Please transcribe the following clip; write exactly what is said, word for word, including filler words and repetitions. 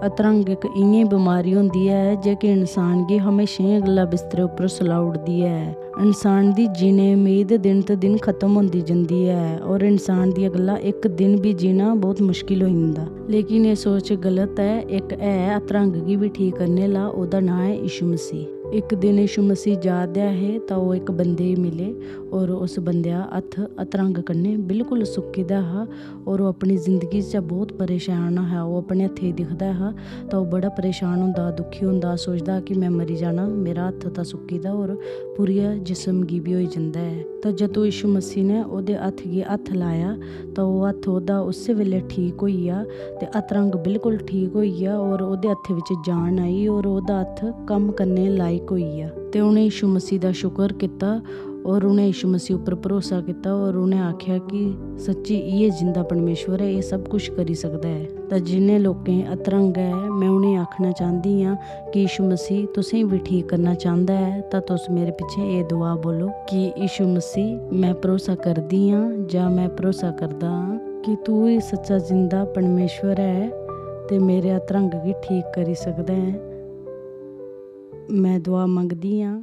अतरंग इक इ'यां बमारी होंदी ऐ जेह्की इंसान गी हमेशें गल्ला बिस्तरे उप्पर सुलाई ओड़दी ऐ। इंसान दी जीने उम्मीद दिन ब दिन खत्म होंदी जंदी ऐ और इंसान दियां गल्लां इक दिन बी जीना बहुत मुश्किल होई जंदा। लेकिन एह् सोच गलत ऐ। इक ऐ अतरंग गी बी ठीक करने आह्ला, ओह्दा नांऽ ऐ यीशु मसीह। इक दिन यीशु मसीह जा दे हे तां ओह् इक बंदे गी मिले और उस बंदेआ हत्थ अतरंग कन्नै बिल्कुल सुक्की दा हा और ओह् अपनी जिंदगी च बहुत परेशान हा। ओह् अपने हत्थै गी दिखदा हा तां ओह् बड़ा परेशान होंदा, दुखी होंदा, सोचदा कि में मरी जाना, मेरा हत्थ तां सुक्की दा और पूरे जिस्म गी बी होई जंदा ऐ। तां जदूं यीशु मसीह ने ओह्दे हत्थ गी हत्थ लाया तां ओह् हत्थ ओह्दा उस्सै बेल्लै ठीक होई गेआ ते अतरंग बिल्कुल ठीक होई गेआ और ओह्दे हत्थै बिच जान आई और ओह्दा हत्थ कम्म करने लायक होई गेआ। ते उ'नें यीशु मसीह दा शुक्र कीता और उ'नें यीशु मसीह उप्पर भरोसा कीता और उ'नें आखेआ कि सच्ची इ'यै जिंदा परमेश्वर ऐ, एह् सब कुछ करी सकदा ऐ। तां जि'नें लोकें अतरंग ऐ, में उ'नेंगी आखना चांह्दी आं कि यीशु मसीह तुसेंगी बी ठीक करना चांह्दा ऐ, तां तुस मेरे पिच्छें एह् दुआ बोलो कि यीशु मसीह, में भरोसा करदी आं जां में भरोसा करदा आं कि तू ही सच्चा जिंदा परमेश्वर ऐ ते मेरे अतरंग गी ठीक करी सकदा ऐ। में दुआ मंगदी आं।